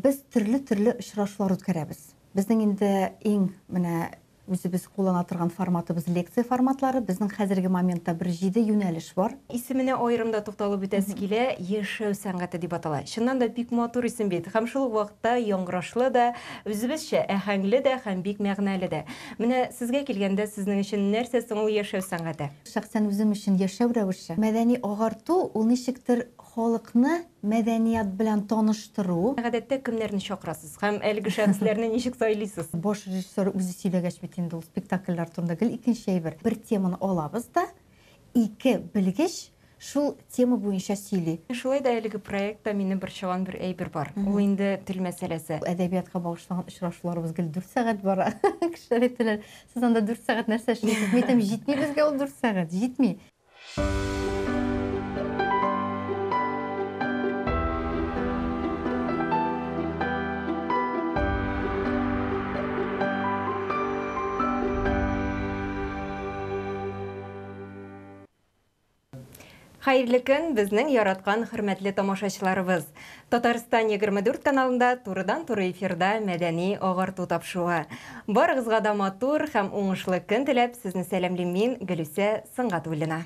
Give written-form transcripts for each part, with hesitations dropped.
Без төрле-төрле очрашулар үткәрәбез. Безнең инде иң менә үзебез куллана торган форматыбыз лекция форматлары. Безнең хәзерге моментта бер җиде юнәлеш бар. Исеменә аерым да тукталып үтәсе килә, Яшәү сәнгате дип атала. Чыннан да бик матур исем бит. Һәм шул ук вакытта яңгырашлы да, үзебезчә әһәңле дә һәм бик мәгънәле дә. Менә сезгә килгәндә, сезнең өчен нәрсә соң ул яшәү сәнгате? Шәхсән үзем өчен яшәү рәвеше. Мәдәни агарту ул ничектер халыкны мәдәният белән таныштыру. Гадәттә кемнәрне чакырасыз һәм әлеге шәхесләрне ничек сайлыйсыз? Баш режиссер үзе сөйләгәч бит инде ул спектакльләр турында гел икенче әйбер. Бер теманы алабыз да, ике белгеч шул тема буенча сөйли. Шулай да әлеге проектта мине борчыган бер әйбер бар. Ул инде тел мәсьәләсе. Әдәбиятка багышланган очрашуларыбыз гел дүрт сәгать бара. Кешеләр әйтәләр, сез анда дүрт сәгать нәрсә эшлисез? Мин әйтәм, җитми безгә ул дүрт сәгать, җитми. Хәерле көн, безнең яраткан хөрмәтле тамашачыларыбыз. Татарстан 24 каналында турыдан-туры эфирда мәдәни агарту тапшыруы. Барыгызга да матур һәм уңышлы көн теләп, сезне сәламлим мин, Гөлүсә Сөнгатуллина.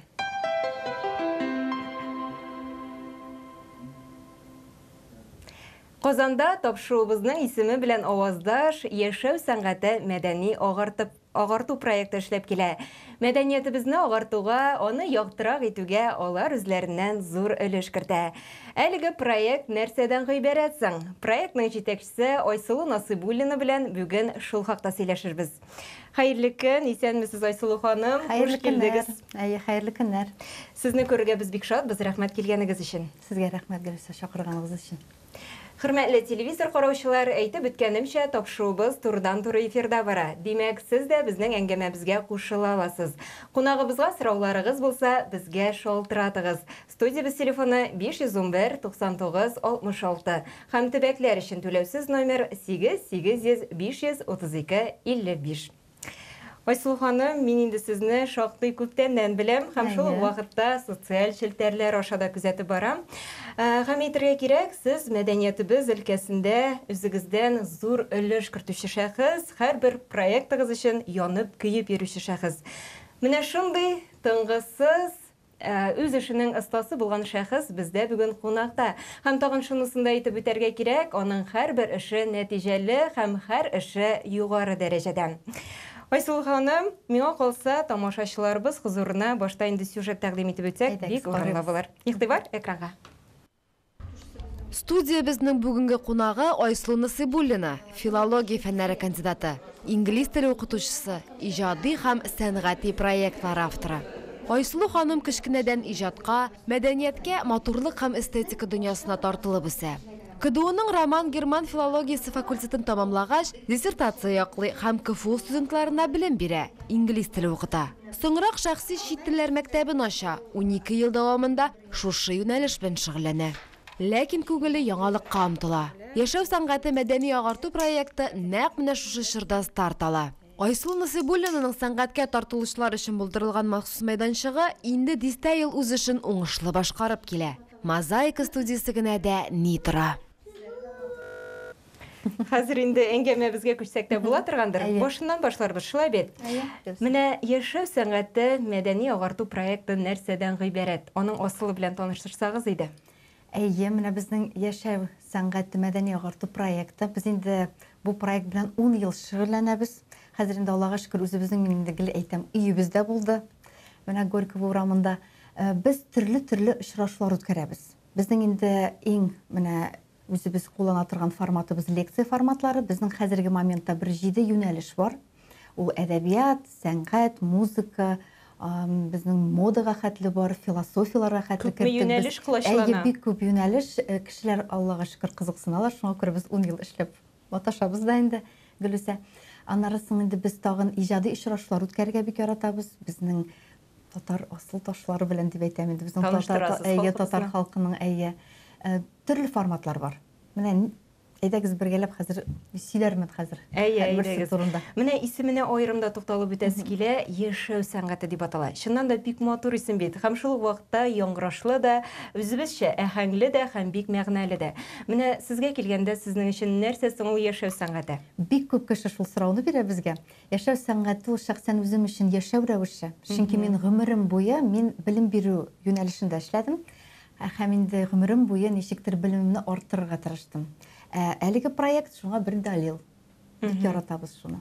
Казанда тапшыруыбызның исеме белән аваздаш Яшәү сәнгате мәдәни агартып агарту проекты эшләп килә. Мәдәниятебезне агартуга, аны яктырак итүгә алар үзләреннән зур өлеш кертә. Әлеге проект нәрсәдән гыйбарәт соң? Проектның җитәкчесе Айсылу Насыйбуллина белән бүген шул хакта сөйләшербез. Хәерле көн, исәнмесез, Айсылу ханым. Хәерле Хуш килдегез. көннәр. Әйе, хәерле көннәр. Сезне күрергә без бик шатбыз, рәхмәт килгәнегез өчен. Сезгә рәхмәт, Гөлүсә, чакырганыгыз өчен. Хөрмәтле телевизор караучылар, әйтеп үткәнемчә, тапшыруыбыз турыдан-туры эфирда бара. Димәк, сез дә безнең әңгәмәбезгә кушыла аласыз. Кунагыбызга сорауларыгыз булса, безгә шалтыратыгыз. Студиябез телефоны 511 99 66 һәм төбәкләр өчен түләүсез номер 8 800 532 55. Айсылу ханым, мин инде сезне шактый күптәннән беләм һәм шул ук вакытта социаль челтәрләр аша да күзәтеп барам. Э, һәм әйтергә кирәк, сез мәдәниятебез өлкәсендә үзегездән зур өлеш кертүче шәхес, һәрбер проектыгыз өчен янып-көеп йөрүче шәхес. Менә шундый тынгысыз, Э, үз эшенең остасы булган шәхес бездә бүген кунакта. Һәм тагын шунысын да әйтеп үтәргә кирәк, аның һәрбер эше нәтиҗәле һәм һәр эше югары дәрәҗәдә. Айсылу ханым, миңа калса, тамашачыларыбыз хозурына башта инде сюжет тәкъдим итеп үтсәк, бик урынлы булыр. Игътибар экранга. Студиябезнең бүгенге кунагы Айсылу Насыйбуллина, филология фәннәре кандидаты, инглиз теле укытучысы, иҗади һәм сәнгати проектлар авторы. Айсылу ханым кечкенәдән иҗатка, мәдәнияткә, матурлык һәм эстетика дөньясына тартылып үсә. КДУның роман-герман филологиясе факультетын тәмамлагач, диссертация яклый һәм КФУ студентларына белем бирә, инглиз теле укыта. Соңрак шәхси чит телләр мәктәбен ача, 12 ел дәвамында Шушы юнәлеш белән шөгыльләнә. Ләкин күңеле яңалыкка омтыла. Яшәү сәнгате мәдәни-агарту проекты нәкъ менә шушы чорда старт ала. Айсылу Насыйбуллинаның сәнгатькә тартылучылар өчен булдырылган махсус мәйданчыгы инде дистә ел үз эшен уңышлы башкарып килә. Мозаика студиясе генә дә ни тора! Хәзер инде әңгәмәбезгә күчсәк тә була торгандыр. Башыннан башларбыз, шулай бит? Менә Яшәү сәнгате мәдәни агарту проекты нәрсәдән гыйбарәт? Аның асылы белән таныштырсагыз иде. Әйе, менә безнең Яшәү сәнгате мәдәни агарту проекты. Без инде бу проект белән 10 ел шөгыльләнәбез. Хәзер инде Аллага шөкер, үзебезнең, мин инде гел әйтәм, өебез дә булды. Менә Горького урамында. Э, без төрле-төрле очрашулар үткәрәбез. Безнең инде иң менә Үзебез куллана торган форматыбыз лекция форматлары. Безнең хәзерге моментта бер җиде юнәлеш бар. Ул әдәбият, сәнгать, музыка, безнең модага хәтле бар, философияләргә хәтле Күпме керттек без. юнәлеш колачлана. Әйе, бик күп юнәлеш. Э, кешеләр, Аллага шөкер, кызыксыналар. Шуңа күрә без ун ел эшләп маташабыз да инде, Гөлүсә. Аннары соң инде без тагын иҗади очрашулар үткәрергә бик яратабыз. Безнең татар асыл ташлары белән дип әйтәм инде безнең татар, Таныштырасыз әйе, татар халкыбызны. халкының, әйе. Э, төрле форматлар бар. Менә Әйдәгез бергәләп хәзер сөйләрмен хәзер. Әйе, әйдәгез. Турында. Менә исеменә аерым да тукталып үтәсе килә, Яшәү сәнгате дип атала. Чыннан да бик матур исем бит. Һәм шул ук вакытта яңгырашлы да, үзебезчә әһәңле дә һәм бик мәгънәле дә. Менә сезгә килгәндә, сезнең өчен нәрсә соң ул яшәү сәнгате? Бик күп кеше шул сорауны бирә безгә. Яшәү сәнгате ул шәхсән үзем өчен яшәү рәвеше. Чөнки мин гомерем буе мин белем бирү юнәлешендә эшләдем. Һәм инде гомерем буе ничектер белемемне арттырырга тырыштым. Ә әлеге проект шуңа бер дәлил. Бик яратабыз шуны.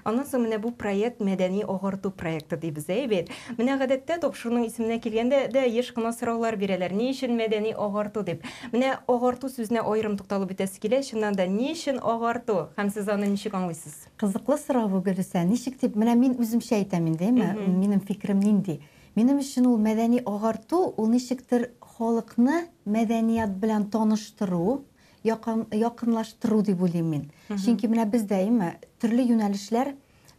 Аннан соң менә бу проект мәдәни агарту проекты дибез, әйе бит? Менә гадәттә тапшыруның исеменә килгәндә дә еш кына сораулар бирәләр. Ни өчен мәдәни агарту дип? Менә агарту сүзенә аерым тукталып үтәсе килә. Чыннан да, ни өчен агарту? Һәм сез аны ничек аңлыйсыз? Кызыклы сорау бу, Гөлүсә. Ничек дип, менә мин үземчә әйтәм инде, әйме? Минем фикерем нинди? Минем өчен ул мәдәни агарту, ул ничектер халыкны мәдәният белән таныштыру, якын, якынлаштыру дип уйлыйм мин. Чөнки менә бездә, әйме, төрле юнәлешләр,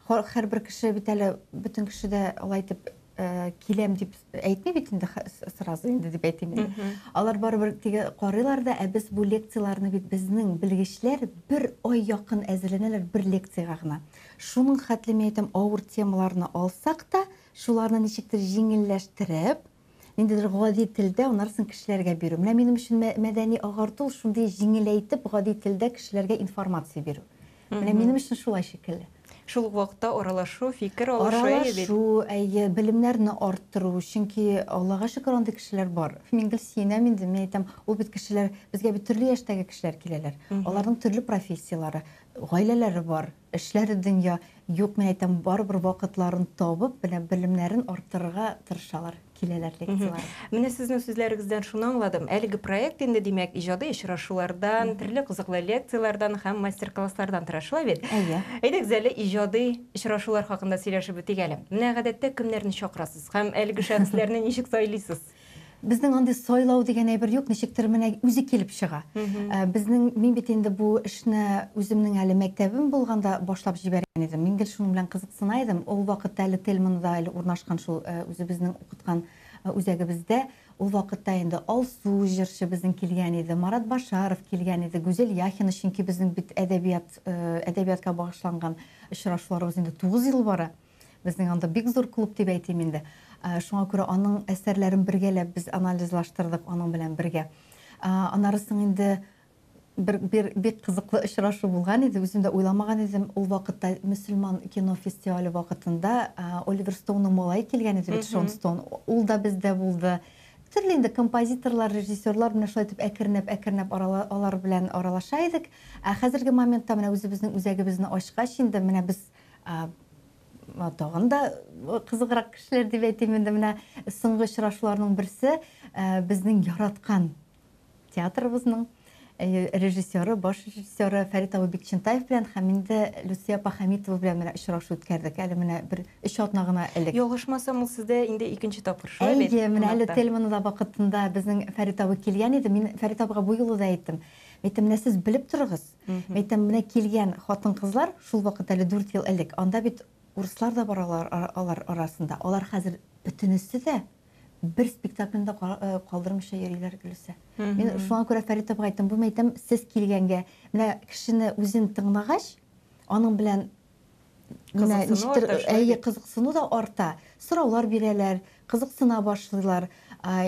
һәрбер кеше бит әле, бөтен кеше дә алай итеп киләм дип әйтми бит инде сразу инде дип әйтим инде. Алар барыбер теге карыйлар да, ә без бу лекцияләрне бит безнең белгечләр бер ай якын әзерләнәләр бер лекциягә гына. Шуның хәтле мин әйтәм, авыр темаларны алсак та, шуларны ничектер җиңелләштереп, ниндидер гади телдә анарсын кешеләргә бирү. Менә минем өчен мәдәни агарту ул шундый җиңеләйтеп гади телдә кешеләргә информация бирү. Менә минем өчен шулай шикелле. Шул ук вакытта аралашу, фикер алышу, әйе бит? Аралашу, әйе, белемнәрне арттыру, чөнки Аллага шөкер, андый кешеләр бар. Мин гел сөенәм инде, мин әйтәм, ул бит кешеләр, безгә бит төрле яшьтәге кешеләр киләләр. Аларның төрле профессияләре, гаиләләре бар, эшләре дөнья. Юк, мин әйтәм, барыбер вакытларын табып, менә белемнәрен арттырырга тырышалар, киләләр лекцияләргә. Менә сезнең сүзләрегездән шуны аңладым, әлеге проект инде, димәк, иҗади очрашулардан, төрле кызыклы лекцияләрдән һәм мастер-класслардан тора, шулай бит? Әйе. Әйдәгез әле иҗади очрашулар хакында сөйләшеп үтик әле. Менә гадәттә кемнәрне чакырасыз һәм әлеге шәхесләрне ничек сайлыйсыз? Безнең андый сайлау дигән әйбер юк, ничектер менә үзе килеп чыга. Безнең, мин бит инде бу эшне үземнең әле мәктәбем булганда башлап җибәргән идем. Мин гел шуның белән кызыксына идем. Ул вакытта әле Тельманда әле урнашкан шул үзебезнең укыткан үзәгебездә. Ул вакытта инде Алсу җырчы безнең килгән иде, Марат Башаров килгән иде, Гүзәл Яхина, чөнки безнең бит әдәбият, әдәбиятка багышланган очрашуларыбыз инде 9 ел бара. Безнең анда бик зур клуб дип әйтим инде. Шуңа күрә аның әсәрләрен бергәләп без анализлаштырдык аның белән бергә. Аннары соң инде бер, бер бик кызыклы очрашу булган иде, үзем дә уйламаган идем. Ул вакытта мөселман кино фестивале вакытында Оливер Стоунның малае килгән иде бит, Шон Стоун. Ул да бездә булды. Төрле инде композиторлар, режиссерлар менә шулай итеп әкренләп-әкренләп алар белән аралаша идек. Ә хәзерге моментта менә үзебезнең үзәгебезне ачкач инде менә без тагын да кызыграк кешеләр дип әйтим инде, менә соңгы очрашуларның берсе безнең яраткан театрыбызның режиссеры, баш режиссеры Фәрит абый Бикчәнтаев белән һәм инде Люция апа Хәмитова белән менә очрашу үткәрдек. Әле менә бер өч атна гына элек. Ялгышмасам, ул сездә инде икенче тапкыр, шулай бит? Әйе, менә әле Тельманада вакытында безнең Фәрит абый килгән иде. Мин Фәрит абыйга бу юлы да әйттем. Әйттем, менә сез белеп торыгыз. Әйтәм, менә килгән хатын-кызлар, шул вакыт әле 4 ел элек, анда бит урыслар да бар алар, алар арасында. Алар хәзер бөтенесе дә бер спектакльне дә калдырмыйча йөриләр, Гөлүсә. Мин шуңа күрә Фәрит абыйга әйттем, бу әйтәм, сез килгәнгә, менә кешене үзен тыңлагач, аның белән менә ничектер, әйе, кызыксыну да арта. Сораулар бирәләр, кызыксына башлыйлар.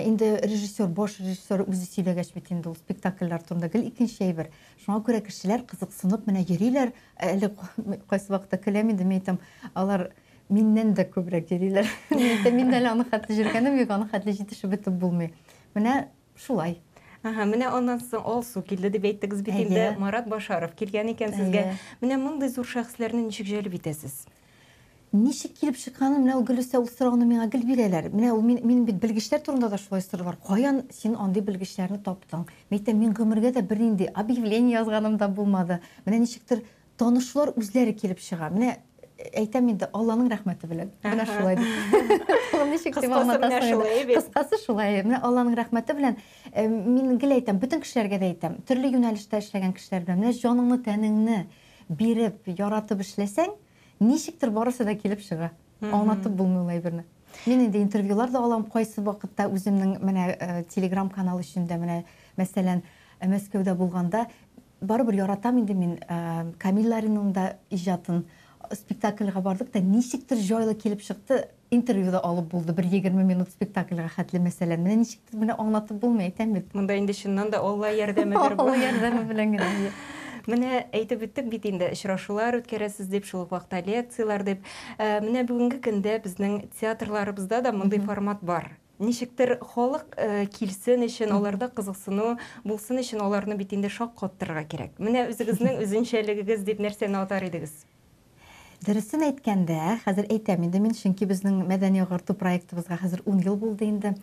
Инде режиссер, баш режиссер үзе сөйләгәч бит инде ул спектакльләр турында гел икенче әйбер. Шуңа күрә кешеләр кызыксынып менә йөриләр. Әле кайсы вакытта көләм инде, мин әйтәм, алар миннән дә күбрәк йөриләр. Мин әйтәм, мин әле аны хәтле йөргәнем юк, аны хәтле җитешеп бетеп булмый. Менә шулай. Ага, менә аннан соң Алсу килде дип әйттегез бит инде. Марат Башаров килгән икән сезгә. Менә мондый зур шәхесләрне ничек җәлеп итәсез? Ничек килеп чыкканын, менә ул Гөлүсә, ул сорауны миңа гел бирәләр. Менә ул мин, мин бит белгечләр турында да шулай сорыйлар. Каян син андый белгечләрне таптың? Мин әйтәм, мин гомергә дә бернинди объявление язганым да булмады. Менә ничектер танышлар үзләре килеп чыга. Менә әйтәм инде, Алланың рәхмәте белән. Менә шулай дип. Ничек дип аңлатасың инде? Кыскасы шулай. Менә Алланың рәхмәте белән мин гел әйтәм, бөтен кешеләргә дә әйтәм, төрле юнәлештә эшләгән кешеләр белән, менә җаныңны, тәнеңне биреп, яратып эшләсәң, ничектер барысы да килеп чыга. Аңлатып булмый ул әйберне. Мин инде интервьюлар да алам кайсы вакытта үземнең менә телеграм канал өчен дә, менә мәсәлән, Мәскәүдә булганда. Барыбер яратам инде мин Камил Ларинның да иҗатын. Спектакльгә бардык та, ничектер җайлы килеп чыкты, интервью да алып булды, бер 20 минут спектакльгә хәтле, мәсәлән. Менә ничектер менә аңлатып булмый, әйтәм бит. Монда инде чыннан да Алла ярдәмедер бу. Алла ярдәме белән генә. Менә әйтеп үттек бит инде, очрашулар үткәрәсез дип, шул ук вакытта лекцияләр дип. Менә бүгенге көндә безнең театрларыбызда да мондый формат бар. Ничектер халык килсен өчен, аларда кызыксыну булсын өчен аларны бит инде шаккаттырырга кирәк. Менә үзегезнең үзенчәлегегез дип нәрсәне атар идегез? Дөресен әйткәндә, хәзер әйтәм инде мин, чөнки безнең мәдәни агарту проектыбызга хәзер ун ел булды инде.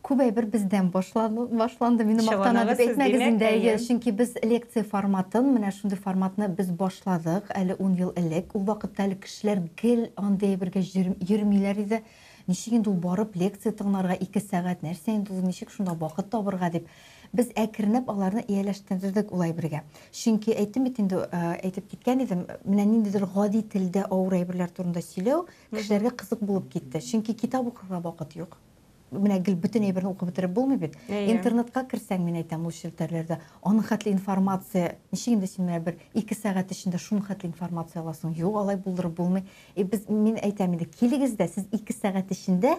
Күп әйбер бездән башланды. Мине мактана дип әйтмәгез инде, әйе, чөнки без лекция форматын, менә шундый форматны без башладык әле ун ел элек. Ул вакытта әле кешеләр гел андый әйбергә йөрмиләр иде. Ничек инде ул барып лекция тыңларга ике сәгать, нәрсә инде ул, ничек шунда вакыт табырга дип. Без әкренләп аларны ияләштердек ул әйбергә. Чөнки әйттем бит инде, әйтеп киткән идем, менә ниндидер гади телдә авыр әйберләр турында сөйләү кешеләргә кызык булып китте. Чөнки китап укырга вакыт юк. Менә гел бөтен әйберне укып бетереп булмый бит. Интернетка керсәң, мин әйтәм, ул челтәрләрдә аның хәтле информация, ничек инде син менә бер ике сәгать эчендә шуның хәтле информация аласың? Юк, алай булдырып булмый. И без, мин әйтәм инде, килегез дә, сез ике сәгать эчендә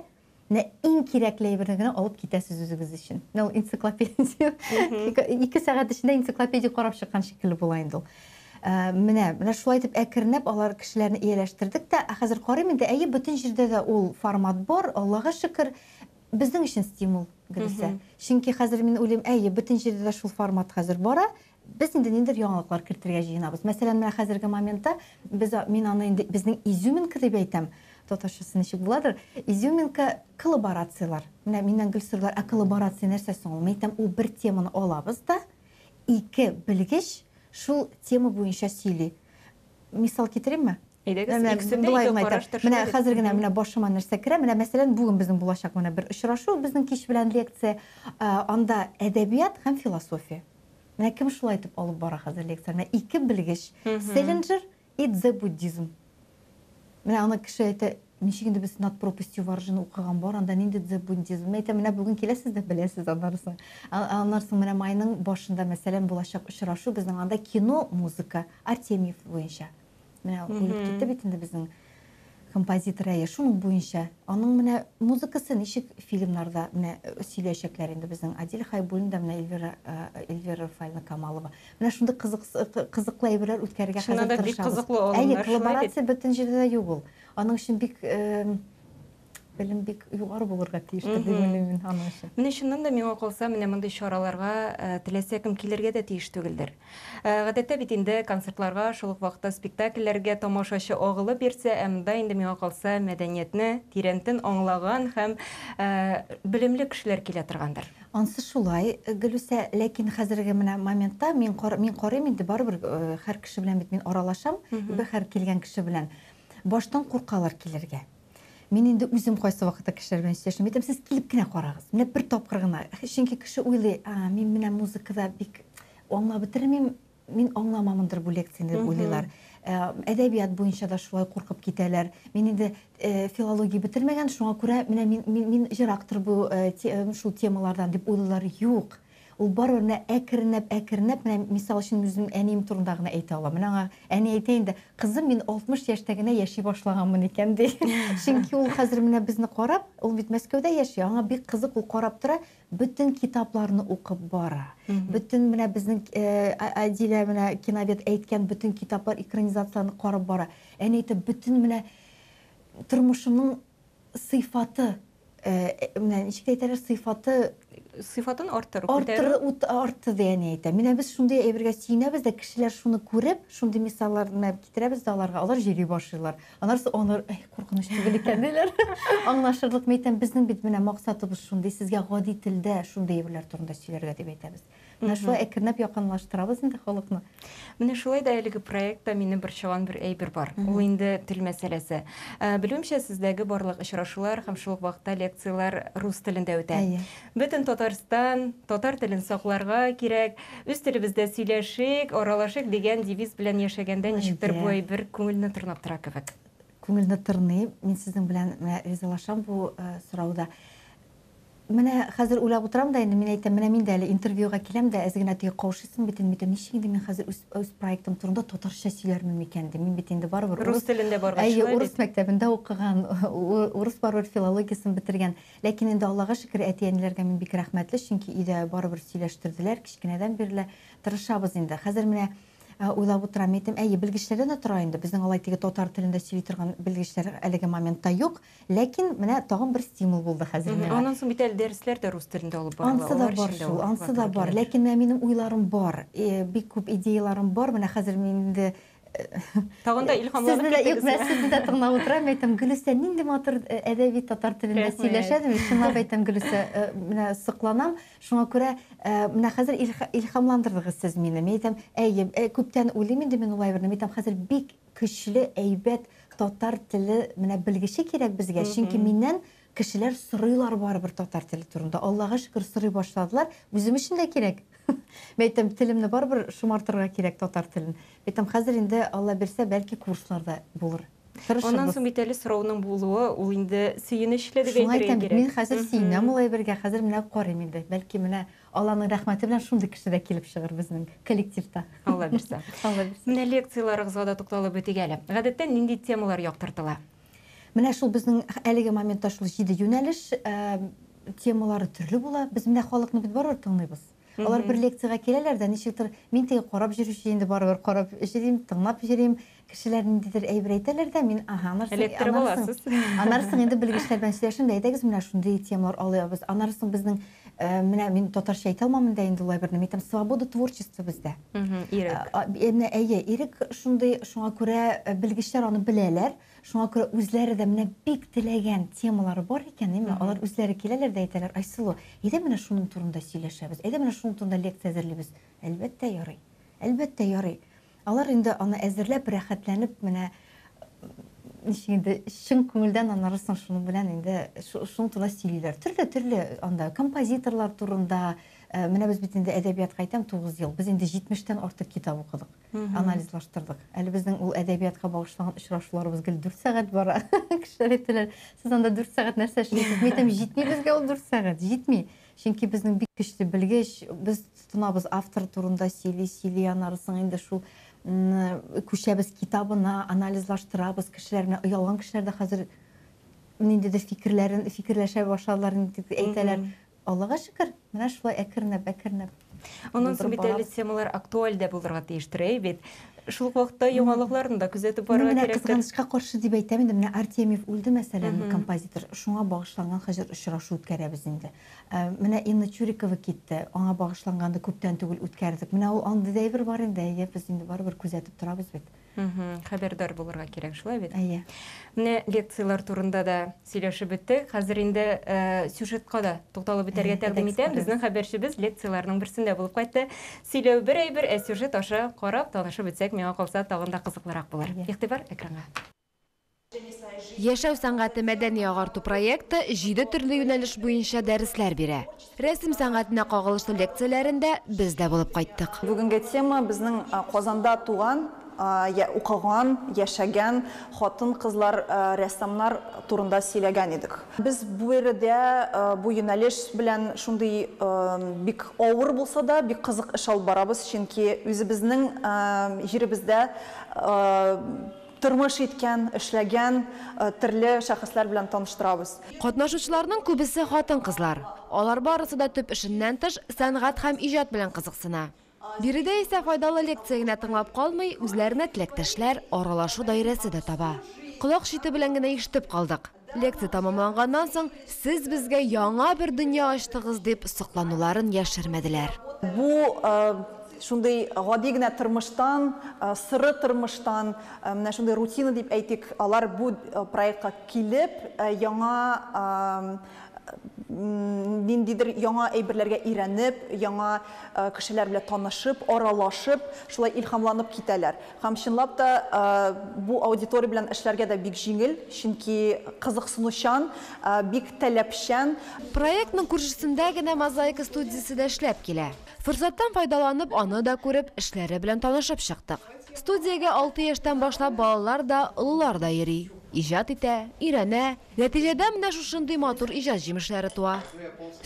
менә иң кирәкле әйберне генә алып китәсез үзегез өчен. Менә ул энциклопедия. Ике сәгать эчендә энциклопедия карап чыккан шикелле була инде ул. Э, менә, менә шулай итеп әкренләп алар кешеләрне ияләштердек тә, ә хәзер карыйм инде, әйе, бөтен җирдә дә ул формат бар, Аллага шөкер, безнең өчен стимул, Гөлүсә. Чөнки хәзер мин уйлыйм, әйе, бөтен җирдә дә шул формат хәзер бара, Без инде ниндидер яңалыклар кертергә җыенабыз. Мәсәлән, менә хәзерге моментта без, мин аны инде безнең изюминка дип әйтәм, татарчасы ничек буладыр, изюминка коллаборацияләр. Менә миннән гел сорыйлар, ә коллаборация нәрсә соң ул? Мин әйтәм, ул бер теманы алабыз да, ике белгеч шул тема буенча сөйли. Мисал китеримме? Әйдәгез, икесен дә ике караш тырышып. Менә хәзер генә менә башыма нәрсә керә. Менә мәсәлән, бүген безнең булачак менә бер очрашу, безнең кич белән лекция. Анда әдәбият һәм философия. Менә кем шулай итеп алып бара хәзер лекция? Менә ике белгеч, Селлинджер и дзэ-буддизм. Менә аны кеше әйтә, ничек инде без Над пропастью во ржи укыган бар, анда нинди дзэ-буддизм? Мин әйтәм, менә бүген киләсез дә беләсез аннары соң. Аннары соң менә майның башында, мәсәлән, булачак очрашу безнең анда кино, музыка, Артемьев буенча. Менә үлеп китте бит инде безнең композитор, әйе, шуның буенча. Аның менә музыкасы ничек фильмнарда менә сөйләячәкләр инде безнең Адиль Хайбуллин да, менә Эльвира, Эльвира Рафаэльевна Камалова. Менә шундый кызык, кызыклы әйберләр үткәрергә хәзер тырышабыз. Бик кызыклы алымнар. Әйе, коллаборация бөтен җирдә дә юк ул. Аның өчен бик белем бик югары булырга тиештер дип уйлыйм мин аның өчен. Менә чыннан да миңа калса, менә мондый чараларга теләсә кем килергә дә тиеш түгелдер. Гадәттә бит инде концертларга, шул ук вакытта спектакльләргә тамашачы агылып йөрсә, ә монда инде миңа калса мәдәниятне тирәнтен аңлаган һәм белемле кешеләр килә торгандыр. Ансы шулай, Гөлүсә, ләкин хәзерге менә моментта мин мин карыйм инде барыбер һәр кеше белән бит мин аралашам, һәр килгән кеше белән. Баштан куркалар килергә. Мин инде үзем кайсы вакытта кешеләр белән сөйләшәм. Әйтәм, сез килеп кенә карагыз. Менә бер тапкыр гына. Чөнки кеше уйлый, а, мин менә музыкада бик аңлап бетермим, мин аңламамындыр бу лекцияне дип уйлыйлар. Э, әдәбият буенча да шулай куркып китәләр. Мин инде э, филология бетермәгән, шуңа күрә менә мин, мин, мин җырактыр бу э, шул темалардан дип уйлыйлар. Юк. Ул барыбер менә әкренләп, әкренләп, менә мисал өчен үземнең әнием турында гына әйтә алам. Менә аңа әни әйтә инде, кызым, мин 60 яшьтә генә яши башлаганмын икән, ди. Чөнки ул хәзер менә безне карап, ул бит Мәскәүдә яши, аңа бик кызык, ул карап тора, бөтен китапларны укып бара. Бөтен менә безнең э, Адилә менә киновед әйткән бөтен китаплар, экранизацияләрне карап бара. Әни әйтә, бөтен менә тормышымның сыйфаты менә ничек әйтәләр, сыйфаты сыйфатын арттыру, арттыру артты ди әни әйтә. Менә без шундый әйбергә сөенәбез дә, кешеләр шуны күреп, шундый мисалларны китерәбез дә аларга, алар йөри башлыйлар. Аннары соң алар, әй, куркыныч түгел икән диләр. Аңлашырлык, мин әйтәм, безнең бит менә максатыбыз шундый, сезгә гади телдә шундый әйберләр турында сөйләргә дип әйтәбез. Менә шулай әкренләп якынлаштырабыз инде халыкны. Менә шулай да әлеге проектта мине борчыган бер әйбер бар. Ул инде тел мәсьәләсе. Э, белүемчә, сездәге барлык очрашулар һәм шул ук вакытта лекцияләр рус телендә үтә. Бөтен Татарстан татар телен сакларга кирәк, үз телебездә сөйләшик, аралашыйк дигән девиз белән яшәгәндә ничектер бу әйбер күңелне тырнап тора кебек. Күңелне тырный. Мин сезнең белән менә ризалашам бу э, сорауда. Менә хәзер уйлап утырам да инде, мин әйтәм, менә мин дә әле интервьюга киләм дә, әз генә теге каушыйсың бит инде, мин ничек инде мин хәзер үз, үз проектым турында татарча сөйләрмен микән дим. Мин бит инде барыбер рус телендә баргач, әйе, урыс мәктәбендә укыган, урыс барыбер филологиясен бетергән. Ләкин инде Аллага шөкер, әти-әниләргә мин бик рәхмәтле, чөнки өйдә барыбер сөйләштерделәр, кечкенәдән бирле тырышабыз инде. Хәзер менә уйлап утырам, әйтәм, әйе, белгечләрдән дә тора инде. Безнең алай теге татар телендә сөйли торган белгечләр әлеге моментта юк. Ләкин менә тагын бер стимул булды хәзер миңа. Аннан соң бит әле дәресләр дә рус телендә алып барыла. Ансы да бар шул, ансы да бар. Ләкин менә минем уйларым бар, бик күп идеяларым бар. Менә хәзер мин инде тагын да илһамланып киттегез. Сезне дә, сезне дә тыңлап утырам, әйтәм, Гөлүсә нинди матур әдәби татар телендә сөйләшә, дим. Чынлап әйтәм, Гөлүсә, менә сокланам. Шуңа күрә менә хәзер илһамландырдыгыз сез мине. Мин әйтәм, әйе, күптән уйлыйм инде мин ул әйберне. Мин әйтәм, хәзер бик көчле, әйбәт татар теле менә белгече кирәк безгә, чөнки миннән кешеләр сорыйлар барыбер татар теле турында. Аллага шөкер, сорый башладылар. Үзем өчен дә кирәк. Мин әйтәм, телемне барыбер шомартырга кирәк, татар телен. Мин әйтәм, хәзер инде Алла бирсә, бәлки курслар да булыр. Тырышырбыз. Аннан соң бит әле сорауның булуы, ул инде сөенечле дип әйтергә кирәк. Мин хәзер сөенәм ул әйбергә, хәзер менә карыйм инде. Бәлки менә Алланың рәхмәте белән шундый кеше дә килеп чыгыр безнең коллективта. Алла бирсә. Алла бирсә. Менә лекцияләрегезгә дә тукталып үтик әле. Гадәттә нинди темалар яктыртыла? Менә шул безнең әлеге моментта шул 7 юнәлеш, темалары төрле була. Без менә халыкны бит барыбер тыңлыйбыз. Алар бер лекциягә киләләр дә, ничектер, мин теге карап йөрүче инде барыбер карап йөрим, тыңлап йөрим. Кешеләр ниндидер әйбер әйтәләр дә, мин, ага, Эләктереп аласыз. Аннары соң инде белгечләр белән сөйләшәм дә, әйдәгез, менә шундый темалар алабыз. Аннары соң безнең, менә мин татарча әйтә алмам инде инде ул әйберне, мин әйтәм, свобода творчества бездә. Ирек. Менә әйе, ирек шундый, шуңа күрә белгечләр аны беләләр, шуңа күрә үзләре дә менә бик теләгән темалары бар икән, әйме, алар үзләре киләләр дә әйтәләр, Айсылу, әйдә менә шуның турында сөйләшәбез, әйдә менә шуның турында лекция әзерлибез. Әлбәттә, ярый. Әлбәттә, ярый. Алар инде аны әзерләп, рәхәтләнеп, менә ничек инде чын күңелдән аннары соң шуның белән инде шуның турында сөйлиләр. Төрле-төрле анда композиторлар турында, менә без бит инде әдәбиятка әйтәм 9 ел, без инде 70-тән артык китап укыдык, анализлаштырдык. Әле безнең ул әдәбиятка багышланган очрашуларыбыз гел 4 сәгать бара. Кешеләр әйтәләр, сез анда 4 сәгать нәрсә эшлисез? Мин әйтәм, җитми безгә ул 4 сәгать, җитми. Чөнки безнең бик көчле белгеч, без тотынабыз автор турында сөйли, сөйли, аннары соң инде шул күчәбез китабына, анализлаштырабыз, кешеләр менә оялган кешеләр дә хәзер ниндидер фикерләрен фикерләшә башладылар, ниндидер әйтәләр. Аллага шөкер, менә шулай әкренләп, әкренләп. Аннан соң бит әле темалар актуаль дә булырга тиештер, әй бит. Шул ук вакытта яңалыкларны да күзәтеп барырга кирәктер. Менә кызганычка каршы дип әйтәм инде, менә Артемьев үлде, мәсәлән, композитор. Шуңа багышланган хәзер очрашу үткәрәбез инде. Менә Инна Чурикова китте, аңа багышланганны күптән түгел үткәрдек. Менә ул андый да әйбер бар инде, әйе, без инде барыбер күзәтеп торабыз бит. Хәбәрдар булырга кирәк, шулай бит? Әйе. Менә лекцияләр турында да сөйләшеп беттек. Хәзер инде сюжетка да тукталып үтәргә тәкъдим итәм. Безнең хәбәрчебез лекцияләрнең берсендә булып кайтты. Сөйләү бер әйбер, ә сюжет аша карап, танышып үтсәк, миңа калса, тагын да кызыклырак булыр. Игътибар экранга. Яшәү сәнгате мәдәни агарту проекты 7 төрле юнәлеш буенча дәресләр бирә. Рәсем сәнгатенә кагылышлы лекцияләрендә без дә булып кайттык. Бүгенге тема безнең Казанда туган, укыган, яшәгән хатын-кызлар, рәссамнар турында сөйләгән идек. Без бу биредә бу юнәлеш белән шундый бик авыр булса да, бик кызык эш алып барабыз, чөнки үзебезнең җиребездә тормыш иткән, эшләгән төрле шәхесләр белән таныштырабыз. Катнашучыларның күбесе хатын-кызлар. Алар барысы да төп эшеннән тыш сәнгать һәм иҗат белән кызыксына. Биредә исә файдалы лекция генә тыңлап калмый, үзләренә теләктәшләр, аралашу даирәсе дә таба. Колак чите белән генә ишетеп калдык. Лекция тамамланганнан соң, сез безгә яңа бер дөнья ачтыгыз дип соклануларын яшермәделәр. Бу шундый гади генә тормыштан, сыры тормыштан, менә шундый рутина дип әйтик, алар бу проектка килеп, яңа ниндидер яңа әйберләргә өйрәнеп, яңа кешеләр белән танышып, аралашып, шулай илһамланып китәләр. Һәм чынлап та бу аудитория белән эшләргә дә бик җиңел, чөнки кызыксынучан, бик таләпчән. Проектның күршесендә генә мозаика студиясе дә эшләп килә. Форсаттан файдаланып, аны да күреп, эшләре белән танышып чыктык. Студиягә 6 яшьтән башлап балалар да, олылар да йөри. Иҗат итә, өйрәнә, нәтиҗәдә менә шушындый матур иҗат җимешләре туа.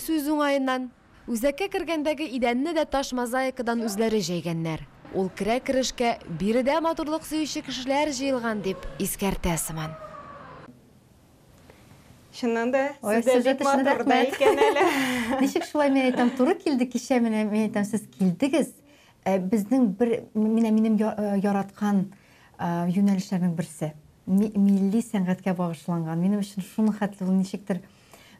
Сүз уңаеннан, үзәккә кергәндәге идәнне дә таш мозаикадан үзләре җәйгәннәр. Ул керә-керешкә, биредә матурлык сөюче кешеләр җыелган, дип искәртә сыман. Чыннан да, сездә бик матур да икән әле. Ничек шулай, мин әйтәм, туры килде кичә менә, мин әйтәм, сез килдегез. Безнең бер, менә минем яраткан юнәлешләрнең берсе. Милли сәнгатькә багышланган. Минем өчен шуның хәтле ул ничектер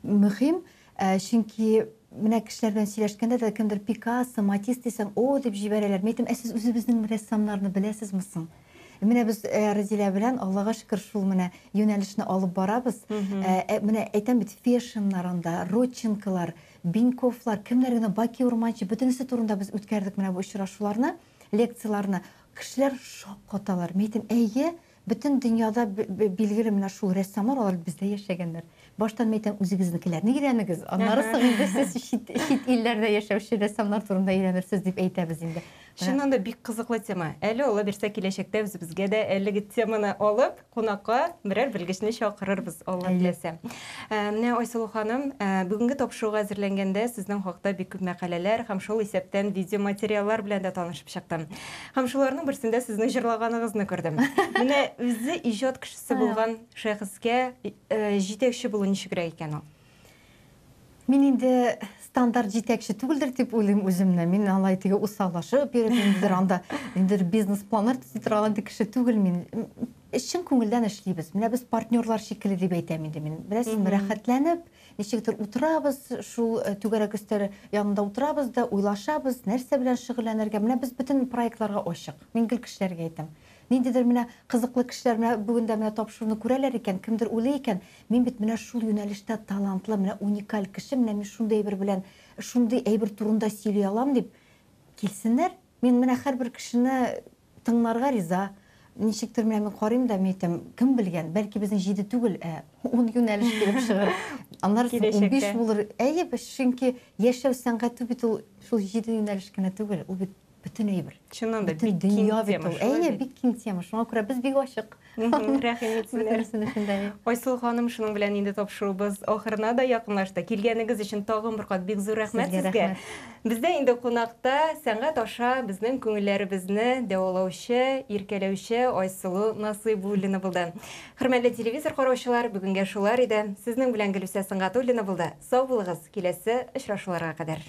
мөһим, чөнки менә кешеләр белән сөйләшкәндә дә кемдер Пикассо, Матисс дисәң, о дип җибәрәләр. Мин әйтәм, ә сез үзебезнең рәссамнарны беләсезме соң? Менә без Разилә белән, Аллага шөкер, шул менә юнәлешне алып барабыз. Менә әйтәм бит, Фешиннар анда, Родченколар, Беньковлар, кемнәр генә, Баки Урманче, бөтенесе турында без үткәрдек менә бу очрашуларны, лекцияләрне. Кешеләр шаккаталар. Мин әйтәм, әйе, бөтен дөньяда билгеле менә шул рәссамнар, алар бездә яшәгәннәр. Баштан мин әйтәм, үзегезнекеләрне өйрәнегез, аннары соң инде сез чит, чит илләрдә яшәүче рәссамнар турында өйрәнерсез дип әйтәбез инде. Чыннан да бик кызыклы тема. Әле Алла бирсә киләчәктә үзебезгә дә әлеге теманы алып, кунакка берәр белгечне чакырырбыз, Алла теләсә. Менә Айсылу ханым, бүгенге тапшыруга әзерләнгәндә сезнең хакта бик күп мәкаләләр һәм шул исәптән видеоматериаллар белән дә танышып чыктым. Һәм шуларның берсендә сезнең җырлаганыгызны күрдем. Менә үзе иҗат кешесе булган шәхескә җитәкче булу ничегрәк икән ул? Мин инде стандарт җитәкче түгелдер дип уйлыйм үземне. Мин алай теге усаллашып йөреп, ниндидер анда ниндидер бизнес-планнар төзи торган инде кеше түгел мин. Чын күңелдән эшлибез. Менә без партнерлар шикелле дип әйтәм инде мин. Беләсезме, рәхәтләнеп, ничектер утырабыз, шул түгәрәк өстәл янында утырабыз да, уйлашабыз, нәрсә белән шөгыльләнергә. Менә без бөтен проектларга ачык. Мин гел кешеләргә әйтәм. Ниндидер менә кызыклы кешеләр менә бүген дә менә тапшыруны күрәләр икән, кемдер уйлый икән, мин бит менә шул юнәлештә талантлы, менә уникаль кеше, менә мин шундый әйбер белән, шундый әйбер турында сөйли алам дип, килсеннәр. Мин менә һәрбер кешене тыңларга риза. Ничектер менә мин карыйм да, мин әйтәм, кем белгән, бәлки безнең җиде түгел, ә ун юнәлеш килеп чыгыр. Аннары соң унбиш булыр. Әйе, чөнки яшәү сәнгате бит ул шул җиде юнәлеш кенә түгел, ул бит бөтен әйбер. Чыннан да бик киң тема. Әйе, бик киң тема. Шуңа күрә без бик ачык. Рәхим итсеннәр. Айсылу ханым, шуның белән инде тапшыруыбыз ахырына да якынлашты. Килгәнегез өчен тагын бер кат бик зур рәхмәт сезгә. Бездә инде кунакта сәнгать аша безнең күңелләребезне дәвалаучы, иркәләүче Айсылу Насыйбуллина булды. Хөрмәтле телевизор караучылар, бүгенгә шулар иде. Сезнең белән Гөлүсә Сөнгатуллина булды. Сау булыгыз, киләсе очрашуларга кадәр.